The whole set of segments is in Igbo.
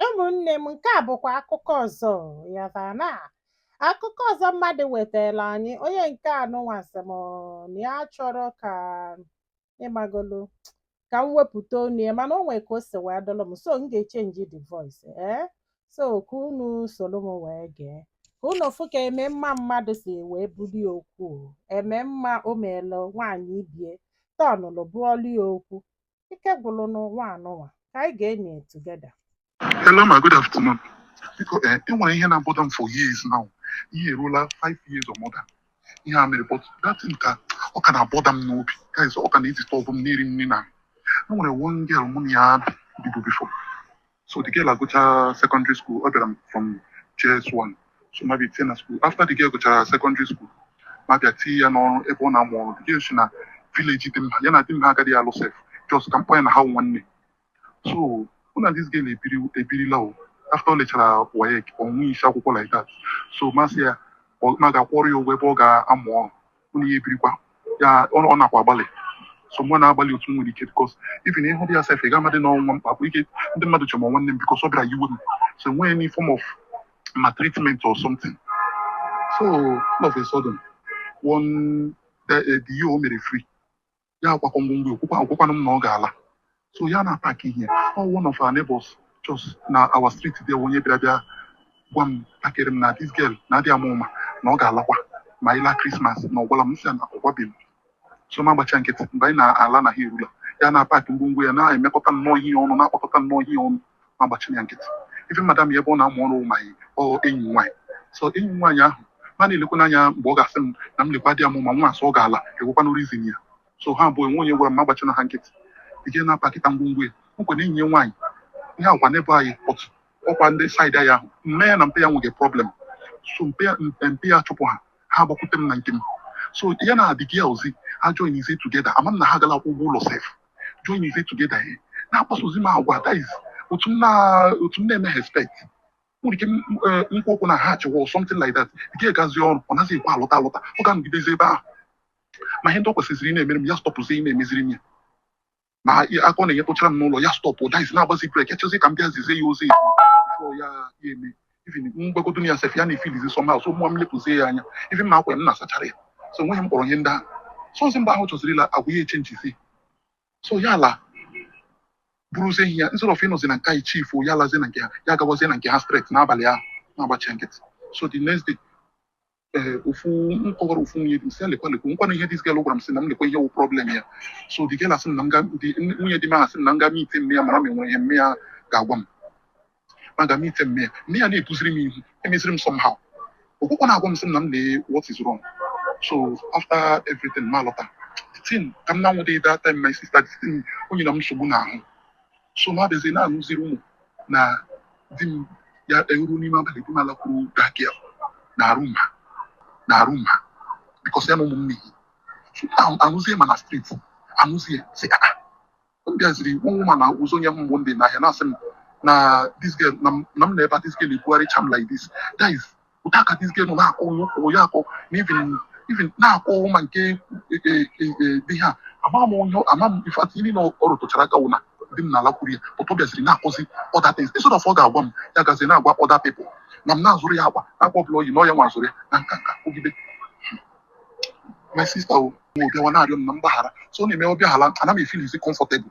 Ụmụnne m, nke a bụkwa akụkọ ọzọ yavana, akụkọ ọzọ mmadụ wetara anyị. Onye nke anụnwa sị m na ya chọrọ ka ịmagolo ka m wepụta onu ya, mana o nwere ka o si wee dụlụ m, so m ga-echange the voice, ee, so ka unu soro m wee gee, ka unu fụ ka eme mma mmadụ si wee bulie okwu o. Eme mma o meelu nwaanyị ibie tọnụlụ bụọlụ ya okwu ike gwụrụ n'ụwa anụnwa ka anyị ga-enye together. Hello, ma, good afternoon. Biko, e nwere ihe na-abother m for years now. Ihe eruola 5 years or more than. Ihe a mere, but that thing ka ọ ka na-abother m n'obi. Guys, ọ ka na-edisturb m n'iri nri na. E nwere one girl mụ na ya bibu before. So the girl agụcha secondary school, ọ bịara m from JS1. So ma bịa tie na school. After the girl gụchara secondary school, ma bịa tie ya n'ọrụ ebe ọ na-amụ ọrụ. The girl si na village dị mma, ya na di m ha agaghị alụ sef. Just ka m kpọọ ya na ha wụ nwanne. So mụ na this girl ebiri ebirila o. After ọ lechara WAEC, ọ nwee isi akwụkwọ like that. So masị ya ọ ma ga-akwọrọ ya ụgwọ ebe ọ ga-amụ ọrụ. Mụ na ya ebirikwa ya, ọ nakwa agbalị. So mụ na-agbalị otu m nwere ike, because even ịhụ ya sef, ị ga-amadị na ọnwa mkpa ike ndị mmadụ chọrọ nwanne m, because ọ bịara yiwe m. So enweghị any form of maltreatment or something. So all of a sudden, one the year o mere free, ya akwakọ ngwongwo, okwukwanụ m na ọ ga-ala. So ya na-apack ihe ọ, one of our neighbors just na our street there, onye bịara bịa gwa m takịrị m na this girl na-adị ama ụma na ọ ga-alakwa ma ịla Christmas, na ọ gwala m sị ya na ọ gwabeghị m. So m agbacha nkịtị. Mgbe anyị na-ala na ha erula, ya na-apack ngwongwo ya, na-emekọta nnọọ ihe ọnụ, na-akpọkọta nnọọ ihe ọnụ, ma agbachina ya nkịtị. Ife madam ya ebe ọ na-amụ ọrụ, ma ọ enyi nwaanyị. So enyi nwaanyị ahụ ma na-elekwa n'anya mgbe ọ ga-asị m na m lekwa di ya mụ ma nwa asọ ọ ga-ala ewekwanụ reason ya. So ha abụọ enwe onye gwara m, ma agbachina ha nkịtị. Ije na-apakịta ngwongwo ya nkwe na enyi ya nwaanyị ihe akwa n'ebe anyị otu ọkwa ndị side anyị ahụ, mme ya na mpe ya nwege problem. So mpe ya, mpe ya chụpụ ha, ha gbakwute m na nke m. So ya na the girls ha join ize together, ama m na ha gara akwụ ụgwọ ụlọ sef, join ize together, eh, na-akpasozi m agwa, that is otu m na-eme respect nwere ike nkwu okwu na ha achịwa or something like that. Ike gazi ọrụ, ọ naghị ekwe alọta alọta, ọ ga-anọgidezi ebe ahụ. Ma ihe ndị ọ kwesịrị ị na-emere m, ya stopụzi ị na-emeziri m ya. Ma aka ọ na-enyetụchara m n'ụlọ, ya stop, that is na-agbazi break, echezi ka m bịa zizie ya ozi before ya ya eme. Even mgbagodo ya sef, ya na-efeelizi somehow. So mụọ m lepụzie ya anya, even ma akwa ya m na-asachara ya. So enweghị m kpọrọ ihe ndị ahụ. So ozi mgbe ahụ chọziri ịla, agwa ya echangezie. So ya ala buruzie ihe ya, instead of ịnọzi na nke anyị chief, ya lazie na nke ha, ya gawazie na nke ha straight n'abalị ahụ, na-agbachi nkịtị. So the next day, ee, ofu m kọwara ofu nwunye di m sị ya lekwa lekwa nkwana ihe this girl gwara m, sị na m lekwa ihe wụ problem ya. So the girl asị m na nga nwunye di m ahụ asị m na nga meet mme ya, mara ma enwere ihe mme ya ga-agwa m. Ma ga meet mme ya, mme ya na-ebuziri m ihu, emeziri m somehow, okwukwa na-agwa m, sị m na m lee what is wrong. So after everything, ma lọta, the thing ka m na-anwụde that time, my sister, the thing o nyere m nsogbu n'ahụ. So ma abịazie na-anụziri ụmụ na di m ya eru n'ime abalị, di m alakwuru that girl na room ha, na room ha, because ya na ụmụ m n'ihi. So anụzie ma na street, anụzie sị ah, m bịaziri nwa woman na ụzọ onye m ndị n'ahịa na-asị m na this girl na m na ebe a, this girl ebugharịcha m like this, that is ụta ka this girl nọ na-akọ onye akọ na even na-akọ ma nke dị ha ama m onye ama m. In fact, ihe niile ọ rụtụchara aka wụ na di m na-alakwuru ya. Pụta, ọ bịaziri na-akọzi other things. Instead of ọ ga-agwa m, ya gazi na-agwa other people na m na-azụrụ ya akwa na akwa ọbụla oyi na ọ ya nwa azụrụ ya na nka nka kwugide. My sister o bịawa na-arịọ m na mgbaghara. So ọ na-eme ọbịa hala, ana m efeelizi comfortable.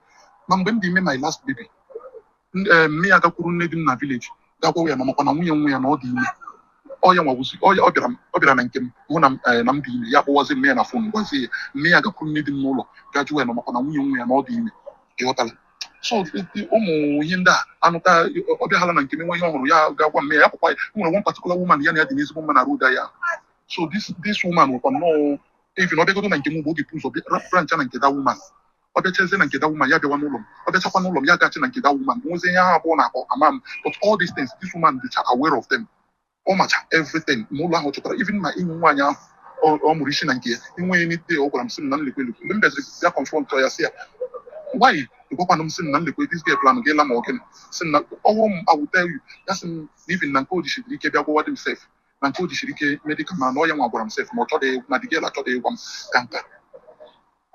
Ma mgbe m dị ime my last baby, mme ya gakwuru nne di m na village, gagwawa ya na makwa na nwunye nwa ya na ọ dị ime. Ọ ya nwawụzi ọ ya ọ bịara na nke m hụ na na m dị ime, ya kpọwazi mme ya na phone, gwazie ya. Mme ya gakwuru nne di m n'ụlọ, ga jụwa ya na makwa na nwunye nwa ya na ọ dị ime. Ịghọtala? So ụmụ ihe ndị a anụta, ọ bịaghala na nke m, nwe ihe ọhụrụ, ya ga-agwa mme ya, ya pụkwa ya. Nwere one particular woman ya na ya dị n'ezigbo mma na road ya. So this woman nwekwa nnọọ, even ọ bịagodo na nke m, mgbe oge bụ ụzọ branch na nke that woman, ọ bịachazie na nke that woman, ya bịawa n'ụlọ m. Ọ bịachakwa n'ụlọ m, ya gachi na nke that woman, nwezie ihe ha abụọ na-akọ, ama m. But all these things, this woman dịcha aware of them. Ọ macha everything ma ụlọ ahụ chọtara, even ma enyi nwaanyị ahụ ọ mụrụ isi na nke ya enweghị anything. Ọ gwara m sị m na m lekwe lekwe. Mgbe m bịaziri bịa confront ya, sị ya, why ịgwakwanụ m sị m na m lekwe this girl plan gị la ma ọ gịnị? Sị m na ọhụrụ m, I will tell you. Ya sị m na even na nke o jisiri ike bịa gwawa dị m sef, na nke o jisiri ike medical, ma na ọ ya nwa gwara m sef, ma ọ chọghị na the girl achọghị ịgwa m ka nka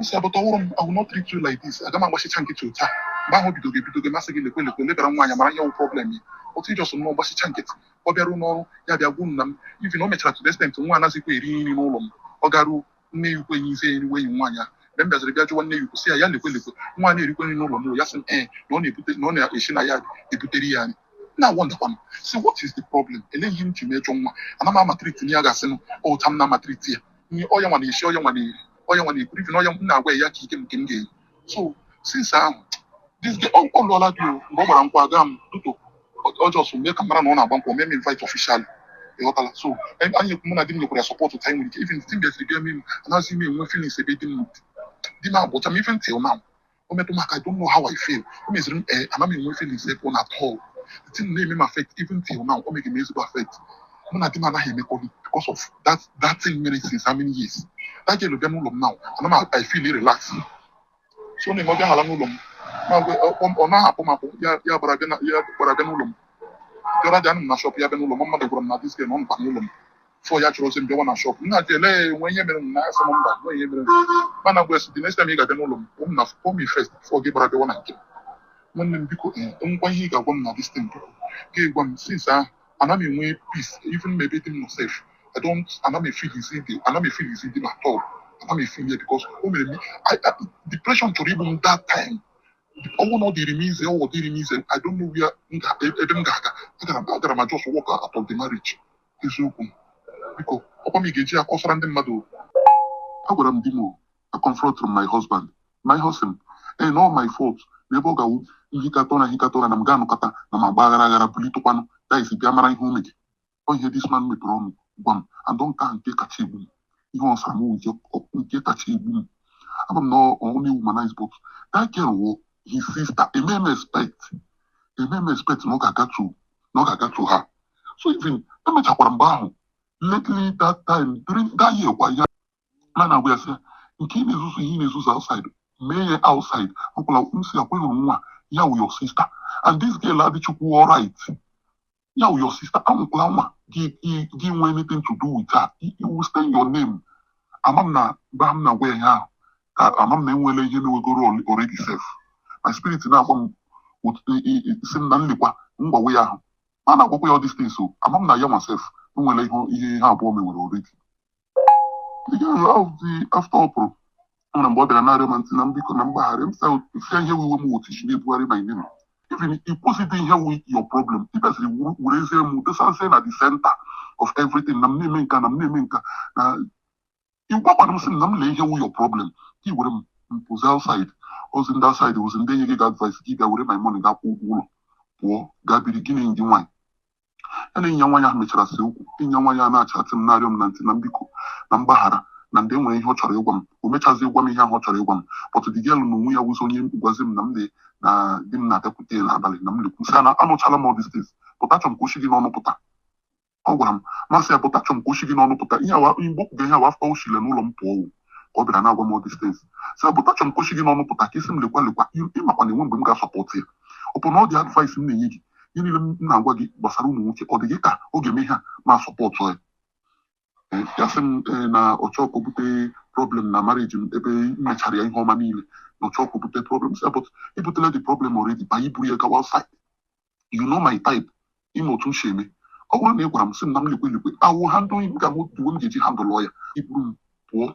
nsị abụta ọhụrụ m. I will not treat you like this. Aga m agbachicha nkịtị otu a. Mgbe ahụ bidogo ebidogo masị gị, lekwe lekwe lebara nwaanyị mara ihe wụ problem ya. Otu ijọsọ m n'ọgbachicha nkịtị, ọ bịaruo n'ọrụ ya bịa gwu m na m even o mechara to the extent nwa anazikwa eri nri n'ụlọ m. Ọ garuo nne ya ukwu enyi ise eriwe enyi nwaanyị ahụ. Mgbe m bịaziri bịa jụwa nne ya ukwu, sị ya, ya lekwe lekwe nwa na-erikwe nri n'ụlọ m, ya sị m ee, na ọ na-ebute, na ọ na-esi na ya ebutere ya anyị. Na wonderkwa m si, what is the problem? Ele ihe m ji mejọ nwa? Ana m amaltreat ya, ga-asị m ụta m na-amaltreat ya ihe ọya nwa na-esi, ọya nwa na-eri, ọya nwa na-ekwuru, even ọya m na-agwa ya ka ike m nke m ga-eri. So since ahụ this girl, ọ lụọla di o. Mgbe ọ gbara nkwụ aga m tutu ọjọọ mee ka mara na ọ na-agba nkwụ, mee m invite officially, ịghọtala? So anyị, mụ na di m nyekwara ya support otu anyị nwere ike. Even di m bịaziri bịa mee m, anaghịzi m enwe feelings ebe di m nọ. Di m agbụcha m even till now. O metụ m aka, I don't know how I feel. O meziri m, ee, ana m enwe feelings ebe ọ na at all. The thing na-eme m affect even till now. O megị m ezigbo affect. Mụ na di m anaghị emekọli because of that thing mere since how many years. That girl bịa n'ụlọ m now, ana m I feel relax. So na-eme ọ bịa hala n'ụlọ m, ma ọ naghị akpọ m akpọ ya. Ya gbara bịa ya gbara bịa n'ụlọ m bịara dị anụ m na shop. Ya bịa n'ụlọ m, mmadụ gwara m na this girl nọ nkwa n'ụlọ m fọ ya chọrọ ozi m bịawa na shop m na-ajụ ele nwe ihe mere m na asị m mba, nwe ihe mere m. Mana gwa esi, the next time ị ga-abịa n'ụlọ m, kpọọ m na kpọọ me first before gị gbara bịawa na nke m. Nwanne m, biko, ee, ngwa, ihe ị ga-agwa m na this thing, biko, gị gwa m. Since ahụ ana m enwe peace even ma ebe di m nọ sef, I don't, ana m efeel izi dị, ana m efeel izi dị m at all. Ana m efeel ya because o mere m depression chọrọ igbu m that time. Ọnwụ na ọ dịrị m ize, ọ dịrị m ize. I don't know where m ga, ebe m ga-aga. Agara m just walk out of the marriage. Eziokwu m, biko, ọkwa m ị ga-eji akọsara ndị mmadụ. Agwara m di m o, I confront my husband. My husband, eh, no my fault na ebe ọ ga-awụ nhikata ụra, nhikata ụra na m ga-anọkọta na m agba aghara aghara bulitụkwanụ that is bịa mara ihe o mege. Ọ ihe this man mepere ọnụ gwa m and nke a nke kacha egbu m, ihe ọ sara m nke kacha egbu m. Ama m na ọ na-ewomanize, but that girl wụ his sister. Eme m expect na ọ ga-aga to, na ọ ga-aga to her. So even emechakwara mgbe ahụ lately, that time during that year kwa ya na na-agwa ya sị ya, nke ị na-ezuzu, ihe ị na-ezuzu outside, mee ya outside. Ọkwụla m si akwa nwa ya wụ your sister and this girl adịchukwu alright. Ya wụ your sister, anwụkwala nwa gị gị nwee anything to do with her, you will stain your name. Ama m na mgbe m na-agwa ya ihe ahụ ka ama m na enwela ihe mewegoro already sef. My spirit na-agwa m si m na nlekwa ngwawe ya ahụ ma na-agwakwa ya all these things. So ama m na ya nwa sef enwela ihe ha abụọ mewere already. The girl of the after ọ pụrụ, nwere mgbe ọ bịara narịọ m ntị na mbikọ na mgbaghara m sị ihe wiwe m otu isi na-ebugharị my name. Even ịkwụsịdị ihe wu your problem, ị bịaziri werezie m dosazie na the center of everything, na m na-eme nka, na m na-eme nka, na ịgwakwana m sị m na m lee ihe wu your problem, ka ị were m mpụzi outside ozi ndị outside, ozi ndị enye gị advice, ka ị bịa were my money gaa kwụ ụgwọ ụlọ pụọ gaa biri gị na enyi gị nwaanyị. Ya na enyi ya nwaanyị ahụ mechara sị okwu. Enyi ya nwaanyị a na-achatị m, na-arịọ m na ntị na mbiko na mgbaghara na ndị enwere ihe ọ chọrọ ịgwa m. O mechazi gwa m ihe ahụ ọ chọrọ ịgwa m, but the girl na onwe ya wụzi onye gwazi m na m dị na di m na-abịakwute ya n'abalị na m lekwu sị na anụchala m all these things, but achọrọ m ka o si gị n'ọnụ pụta. Ọ gwara m masị ya, but achọrọ m ka o si gị n'ọnụ pụta. Ihe awa mgbe okwugo ihe awa after o shile n'ụlọ m pụọ ka ọ bịara na-agwa m all these things, sị but achọrọ m ka o si gị n'ọnụ pụta, ka isi m lekwa lekwa. Ịmakwa na enwe mgbe m ga-asupport ya. Ọ bụ na ọ dị advice m na-enye gị, ihe niile m na-agwa gị gbasara ụmụ nwoke, ọ dị gị ka ọ ga-eme ihe a ma support ya? Ya sị m na ọ chọọ ka o bute problem na marriage m, ebe m mechara ya ihe ọma niile, na ọ chọọ ka o bute problem. Sị but ebutela the problem already by iburu ya gawa outside. You know my type, ime otu m si eme. Ọ bụrụ na ị gwara m sị m na m lekwe lekwe awụ handle m ga-amụ duwe m ga-eji handle ya, iburu m pụọ.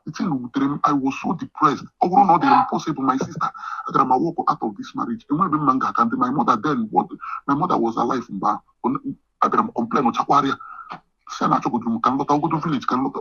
The thing wutere m. I was so depressed. Ọ bụrụ na ọ dịrị m possible, my sister, agara m walk out of this marriage. Enweghị ebe mma m ga-aga. Ndị my mother then, what, my mother was alive mgbe ahụ. Abịara m complain chakwara ya, sị na achọgodoro m ka m lọta ogodo village, ka m lọta.